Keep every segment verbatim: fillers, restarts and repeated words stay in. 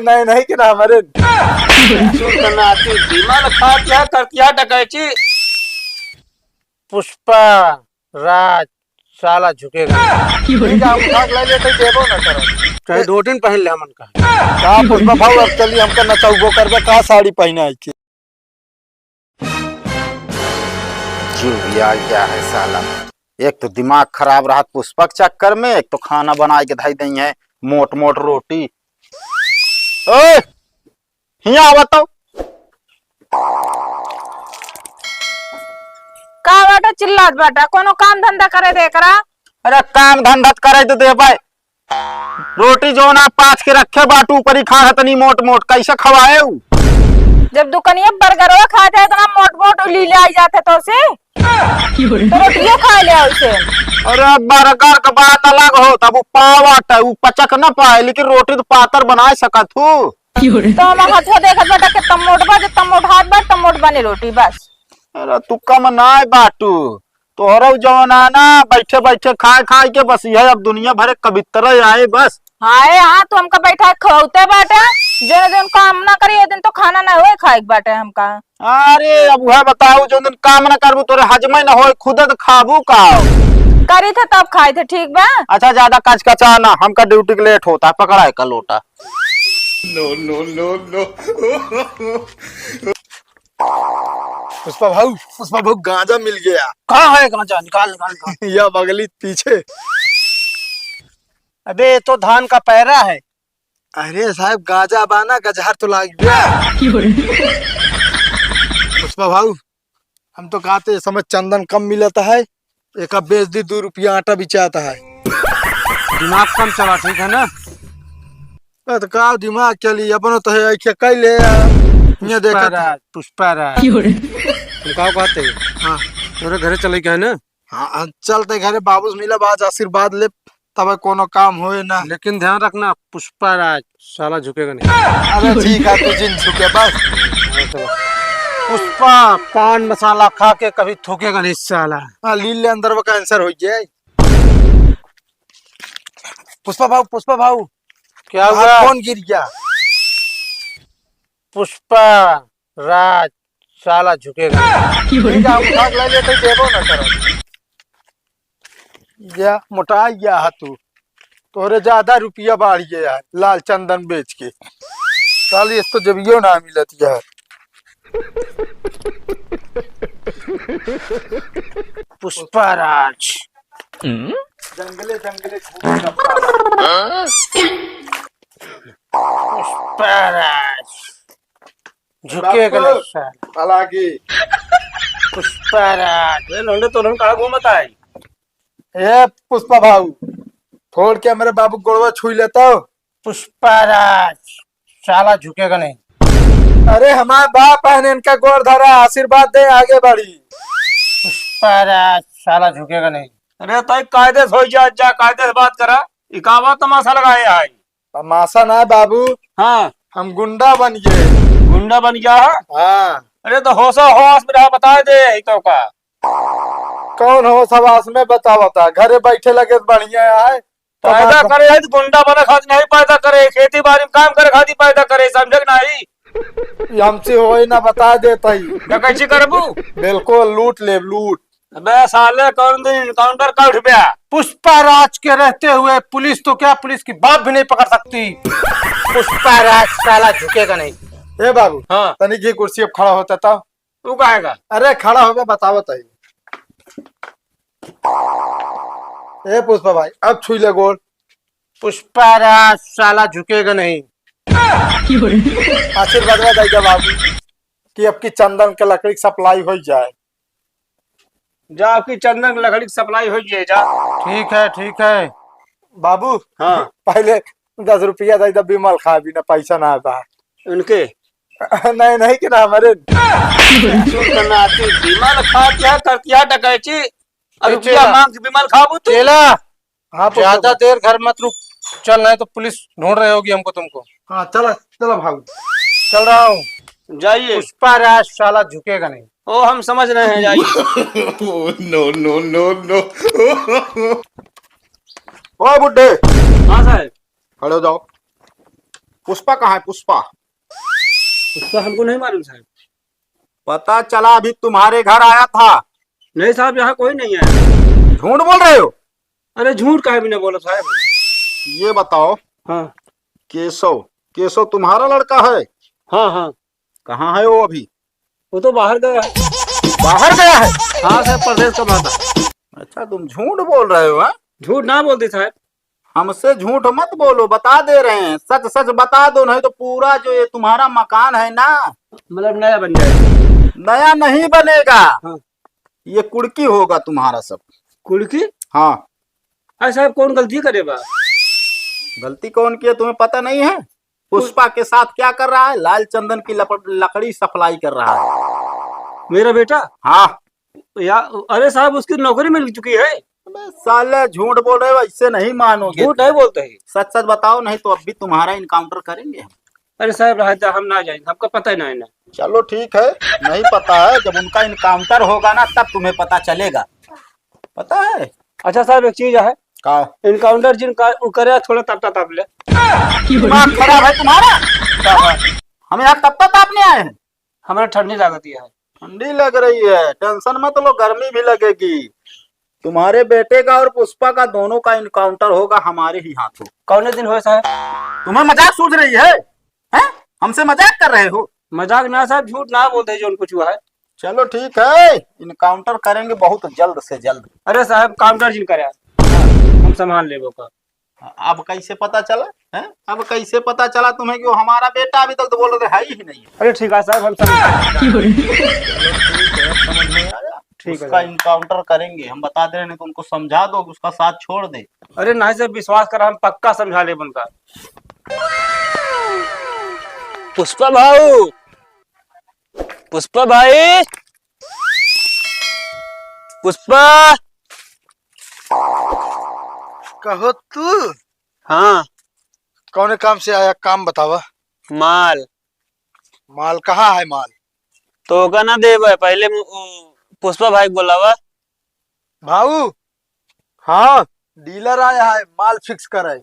नहीं, नहीं कि ना हमारे। सुन के नाती, विमल खा क्या कर क्या डकैती? पुष्पा राज साला झुकेगा। ठीक है, हम उठा के ले लेते, देबो ना करो। चाहे धोती पहन ले हमन का। का पुष्पा भाऊ, अब चली हमका नचौबो करबे का साड़ी पहनाई के? जुबिया क्या है साला, एक तो दिमाग खराब रहत पुष्पा के चक्कर में, एक तो खाना बनाए के धई दई है मोट मोट रोटी। ओए, हियाँ आवा तो। का बाटा चिल्लात बाटा? कोनो काम धंधा करे दे करा। अरे काम धंधा त करे तो देबे, रोटी जौन आप पाथ के रखे बाटू, ऊपरी खा है तनी मोट मोट, कैसे खवाए उ? जब दुकनिया बर्गरवा खाए थे, इतना मोट मोट लीले आई जाते तो से, तो रोटियो खा ले उसे। अरे बर्गर के बात अलग हो, तब उ पाव आटा, उ पचक न पाए, लेकिन रोटी तो पातर बनाए सकत हूँ। तो हम हथवा देखत बाटा कि तम मोट बा, जब तम मोट हाथ बा, तम मोट बने रोटी बस। अरे तू कम नाय बाटू, तोहरो जमाना ना, बैठे बैठे खाए खाए के बस यह अब दुनिया भरे कबित्तर आए बस। हाय, हाँ, तू हमका बैठा के खवाउते बाटे, जो दिन काम ना करी, ओ दिन तो खाना ना होए खाए के बाटे हमका। अरे अब वह बताऊ, जो दिन काम ना करबू तोरे हजमे ना होए, खुदे तो खाबू का? करी थे तब खाए थे, ठीक बा? अच्छा ज्यादा कचकचा ना, हमका ड्यूटी के लेट होता है, पकड़ा है का लोटा। No, no, no, no। पुष्पा भाऊ, पुष्पा भाऊ, गांजा मिल गया। कहाँ है गांजा? निकाल, निकाल, निकाल। या बगली पीछे। अबे, ये तो धान का पैरा है। अरे साहब, गांजा बाना, गजहर तो लाग गया। पुष्पा भाऊ, हम तो कहते, इस समय चंदन कम मिलता है, एक बेच दी, दो रुपया आटा बिचाता है। दिमाग कम चला, ठीक है ना? अरे तो का दिमाग चली, अपनो तो है, ऐसे कह ले यार। ये देखत है। पुष्पा राज, पुष्पा राज। क्यों रे? तुम का कहते हैं? हाँ। तोरे घरे चले के है ना? हाँ, हाँ, चलते घरे, बाबू से मिला, आज आशीर्वाद ले, तब कोनो काम होए ना। लेकिन ध्यान रखना, पुष्पा राज साला झुकेगा नहीं। अरे ठीक है, तू जिन झुके बस। पुष्पा पान मसाला खा के कभी थूकेगा नहीं साला। हाँ, लील ले अंदर वो कैंसर हो जाए। पुष्पा भाऊ, पुष्पा भाऊ। क्या बाहर हुआ? कौन गिर गया? पुष्पा राज साला झुकेगा। ठीक है, हम उठा के ले लेते, देबो ना करो। या मोटा गया है तू, तोरे ज्यादा रुपया बढ़ गया है लाल चंदन बेच के। साली, इसको जबियो ना मिलत यार। पुष्पा राज। जंगले जंगले घूमे का साला। पुष्पा राज। झुकेगा नहीं साला। हालांकि पुष्पा राज। ए लौंडे, तो लोग कहाँ घूमत आई? ए पुष्पा भाऊ, छोड़ के मेरे बाबू गोड़वा छुई लेता हो। पुष्पा राज, साला झुकेगा नहीं। अरे हमारे बाप है, इनका गोड़ धरा, आशीर्वाद दे, आगे बढ़ी। पुष्पा राज, साला झुकेगा नहीं। अरे ताई, कायदे से हो जा, जा कायदे से बात करा। ई का बात तमाशा लगाए आई? तमाशा ना बाबू। हाँ। हम गुंडा बन गए। गुंडा बन गया है? हाँ। अरे तो होशा होश में रहा, बता दे, ई तो का? कौन होश हवास में बतावता? घरे बैठे लगे तो बढ़िया है। पैदा करे है तो गुंडा बने खातिर नहीं पैदा करे, खेती बाड़ी में काम करे खातिर पैदा करे, समझे कि नहीं? ये हमसे होए ना, बता देता ही। तो कैसे करबू? बिल्कुल लूट ले, लूट। अबे साले, कौन दिन एनकाउंटर कर उठबे? पुष्पा राज के रहते हुए पुलिस तो क्या, पुलिस की बाप भी नहीं पकड़ सकती। पुष्पा राज साला झुकेगा नहीं। ए बाबू, हाँ। तनी की कुर्सी अब खड़ा होता था। तू काहे का? अरे खड़ा होबे, बतावत है। ए पुष्पा भाई, अब छुई ले गोड़। पुष्पा राज साला झुकेगा नहीं। आशीर्वाद दे दे बाबू कि अब की चंदन के लकड़ी सप्लाई हो जाए। जा, अब की चंदन के लकड़ी सप्लाई हो जाए, जा। ठीक है, ठीक है। बाबू, हाँ। पहले दस रुपया दे दे, विमल खा, बिना पैसा ना बा। उनके? नहीं, नहीं, कि ना हमारे। सुन के नाती, विमल खा क्या कर क्या डकैती? और ए, रुपया चेला। मांग के विमल खाबू तू? चेला। हाँ, पुष्पा ज्यादा भाई। देर घर मत रुक, चल, नहीं तो पुलिस ढूंढ रहे होगी हमको, तुमको। हाँ, चलो, चलो भाऊ। चल रहा हूँ। जाइए। पुष्पा राज साला झुकेगा नहीं। ओ, हम समझ रहे हैं, जाइए। No, no, no, no। ओ बुड्ढे। हाँ साहब। खड़े हो जाओ। पुष्पा कहाँ है, पुष्पा? पुष्पा हमको नहीं मालूम साहब। पता चला अभी तुम्हारे घर आया था। नहीं साहब, यहाँ कोई नहीं आया। झूठ बोल रहे हो? अरे झूठ काहे भी नहीं बोला साहब। ये बताओ, हाँ। केशव, केशव तुम्हारा लड़का है? हाँ, हाँ। कहाँ है वो अभी? वो तो बाहर गया है। बाहर गया है? हाँ साहब, परदेस का बात है। अच्छा, तुम झूठ बोल रहे हो, हाँ? झूठ ना बोलते साहब। हमसे झूठ मत बोलो, बता दे रहे हैं, सच सच बता दो, नहीं तो पूरा जो ये तुम्हारा मकान है ना, मतलब नया बन जाएगा। नया नहीं बनेगा। हाँ। ये कुड़की होगा तुम्हारा सब। कुड़की? हाँ। अरे साहब, कौन गलती करे बा? गलती कौन की है, तुम्हें पता नहीं है? पुष्पा के साथ क्या कर रहा है? लाल चंदन की लपड़-, लकड़ी सप्लाई कर रहा है। मेरा बेटा? हाँ। या, अरे साहब, उसकी नौकरी मिल चुकी है। अबे साले, झूठ बोल रहे हो, ऐसे नहीं मानोगे। झूठ नहीं बोलते हैं। सच सच बताओ, नहीं तो अब भी तुम्हारा इनकाउंटर करेंगे हम। अरे साहब, रहा था, हम ना जाएंगे, हमको पता ही ना है ना। चलो ठीक है, नहीं पता है, जब उनका इनकाउंटर होगा ना, तब तुम्हें पता चलेगा। पता है? अच्छा साहब, एक चीज है। का? इनकाउंटर जिन का, उ करे, थोड़ा तपता ताप ले। दिमाग खराब है तुम्हारा? का है? हम यहाँ तपता तापने आए हैं। हमारा ठंडी लागत है। ठंडी लग रही है, टेंशन मत लो, गर्मी भी लगेगी। तुम्हारे बेटे का और पुष्पा का दोनों का इनकाउंटर होगा हमारे ही हाथों। कौने दिन होए साहब? तुम्हें मजाक सूझ रही है? हैं? हमसे मजाक कर रहे हो? मजाक ना साहब, झूठ ना बोलते, जो कुछ हुआ है। चलो ठीक है, इनकाउंटर करेंगे बहुत जल्द से जल्द। अरे साहब, काउंटर जिन करे, हम संभाल लेबो का। अब कैसे पता चला, हैं? अब कैसे पता चला तुम्हें कि वो हमारा बेटा? अभी तक तो बोल रहे है ही नहीं। अरे ठीक है साहब, हम समझा। ठीक है, समझ में आया। ठीक है उसका साहब। इनकाउंटर करेंगे, हम बता दे रहे हैं, नहीं तो उनको समझा दो, उसका साथ छोड़ दे। अरे नहीं साहब, विश्वास करा, हम पक्का समझा लेब उनका। पुष्पा भाऊ, पुष्पा भाई, पुष्पा। कहो तू? हाँ। कौने काम से आया, काम बतावा। माल। माल कहाँ है माल? तोका ना देबे, पहले मु-, उ, पुष्पा भाई के बोलावा। भाऊ। हाँ। डीलर आया है, माल फिक्स करे।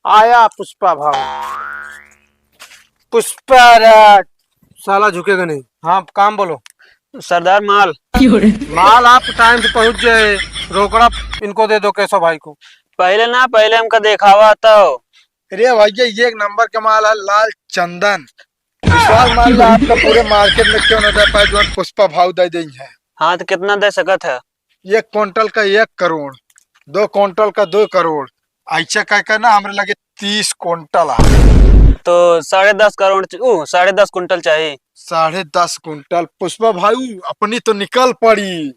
आया पुष्पा भाऊ। पुष्पा राज, साला झुकेगा नहीं। हाँ, काम बोलो। सरदार माल। माल आप टाइम से पहुँच जाए, रोकड़ा इनको दे दो केशव भाई को। पहले ना, पहले हमका देखावा तो। अरे भैया, ये एक नंबर के माल है, लाल चंदन। विश्वास मान लो, आपका पूरे मार्केट में क्यों ना दे पाए, जो पुष्पा भाव दे देंगे। हाँ, तो कितना दे सकत है? एक कुंटल का एक करोड़, दो कुंटल का दो करोड़, ऐसा कह के ना हमरे लगे तीस कुंटल है। तो साढ़े दस करोड़ च-, ऊ, साढ़े दस कुंटल चाहिए। साढ़े दस कुंटल? पुष्पा भाई, अपनी तो निकल पड़ी,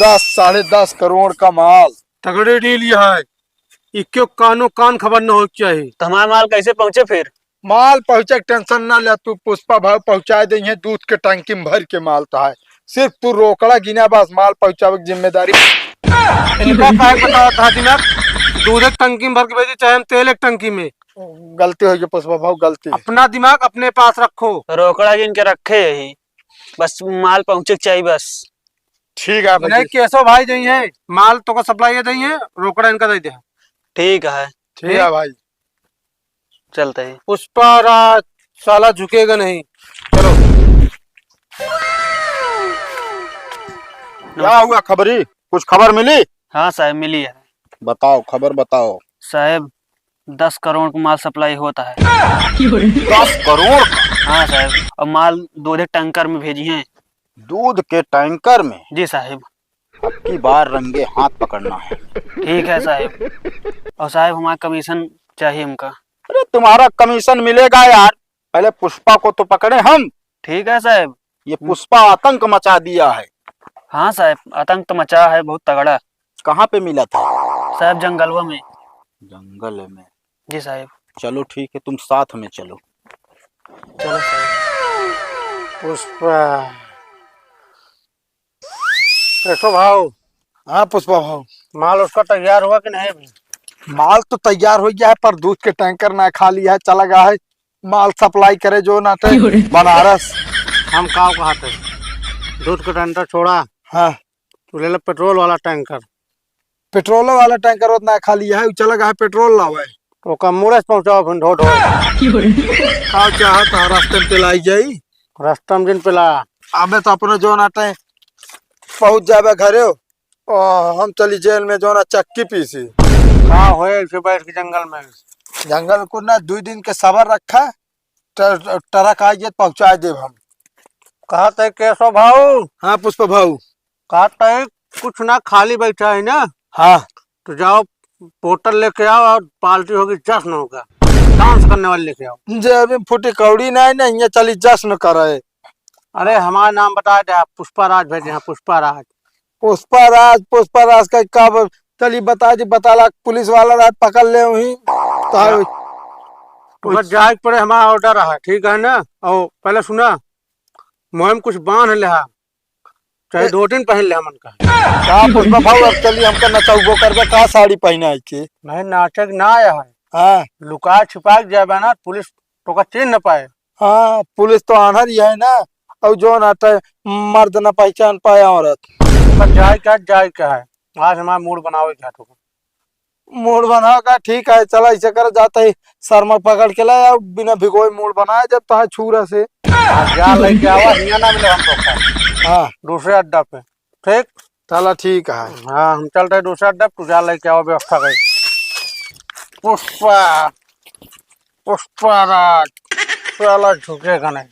दस, साढ़े दस करोड़ का माल। तगड़े डील यह है, इक्को कानो कान खबर न हो चाहिए। तो हमारा माल कैसे पहुँचे फिर? माल पहुँचे के टेंशन ना ले तू, पुष्पा भाई पहुँचा देंगे, दूध के टंकी में भर के माल तो है, सिर्फ तू रोकड़ा गिना, बस माल पहुँचावे की जिम्मेदारी। इनका काहे बतावा था दिमाग, दूध एक टंकी में भर के भेजे, चाहे हम तेल एक टंकी में। गलती हो गई पुष्पा भाई, गलती। अपना दिमाग अपने पास रखो। रोकड़ा गिन के रखे यही, बस माल पहुँचे के चाहिए बस। ठीक है भाई। नहीं, केशव भाई जाइए, माल तो को सप्लाई जाइए, रोकड़ा इनका दे दे। ठीक है। ठीक है भाई। चलते हैं। पुष्पा राज साला झुकेगा नहीं। चलो। क्या हुआ खबरी? कुछ खबर मिली? हाँ साहब, मिली है। बताओ, खबर बताओ। साहब, दस करोड़ का माल सप्लाई होता है। दस करोड़ का? हाँ साहब, और माल दूध के टैंकर में भेजी हैं। दूध के टैंकर में? जी साहब। अब की बार रंगे हाथ पकड़ना है। ठीक है साहब। और साहब, हमारा कमीशन चाहिए हमका। अरे, तुम्हारा कमीशन मिलेगा यार, पहले पुष्पा को तो पकड़े हम। ठीक है साहब। ये पुष्पा आतंक मचा दिया है। हाँ साहब, आतंक तो मचा है बहुत तगड़ा। कहाँ पे मिला था? साहब, जंगलवा में। जंगल में? जी साहब। चलो ठीक है, तुम साथ में चलो। चलो साहब। पुष्पा। केशव भाव। हाँ पुष्पा भाव। माल उसका तैयार हुआ कि नहीं अभी? माल तो तैयार हो गया है, पर दूध के टैंकर ना खाली है, चला गया है माल सप्लाई करे जो ना थे क्यों रे? बनारस। हम काव कहा थे, दूध के टैंकर छोड़ा। हाँ। तू ले ले पेट्रोल वाला टैंकर। पेट्रोल वाला टैंकर उतना खाली है, उ चला गया है पेट्रोल लावे। तो ओका मुड़े से पहुँचाओ फिर ढो ढो। का चाहत है, रास्ते में पिलाई जाई? रास्ता में जिन पिला। अबे तो अपने जौन आटे पहुँच जाबे घरे, ओ, हम चली जेल में जौन चक्की पीसी। का होए ऐसे बैठ के जंगल में? जंगल को ना, दुई दिन के सबर रखा, ट-, ट्रक आ जाए तो पहुँचा देब हम। कहत है केशव भाऊ। हाँ पुष्पा भाऊ। कहत है कुछ ना, खाली बैठा है ना? हाँ। तो जाओ बोतल लेके आओ और पार्टी होगी, जश्न होगा, डांस करने वाले लेके आओ। जेब में फूटी कौड़ी ना है ना, ये चली जश्न करे। अरे हमारा नाम बता दे आप, पुष्पा राज भेजे हैं, पुष्पा राज। पुष्पा राज, पुष्पा राज का कब चली बता दी, बताला पुलिस वाला रात पकड़ ले वहीं। तो तो बस जाए के पड़े, हमारा ऑर्डर है, ठीक है ना? और पहले सुना, मुँह में कुछ बांध ले हा, चाहे ए- धोती पहन ले हमन का। का पुष्पा भाऊ, अब चली हमका नचौबो करबे का साड़ी पहनाई के? नहीं, नाचे के ना आया है। हाँ। लुका छिपा के जाबे ना, पुलिस तोका चीन न पाए। हाँ, पुलिस तो आन्हर ही है ना, और जौन आटे मर्द न पहचान पाए औरत। पर जाए का, जाए का है, आज हमारा मूड बनावे का है तो। मूड बना का, ठीक है, चला ऐसे कर, जाते ही शर्मा पकड़ के लाए, और बिना भिगोए मूड बनाए जब तहाँ छूरा से। हाँ, जा लेके आवा, हियाँ ना मिले हम लोग का। हाँ। दूसरे अड्डा पे, ठीक? चला ठीक है। हाँ, हम चल रहे दूसरे अड्डा पे, तू जा लेके आवा व्यवस्था कर। पुष्पा, पुष्पा राज, साला झुकेगा नहीं।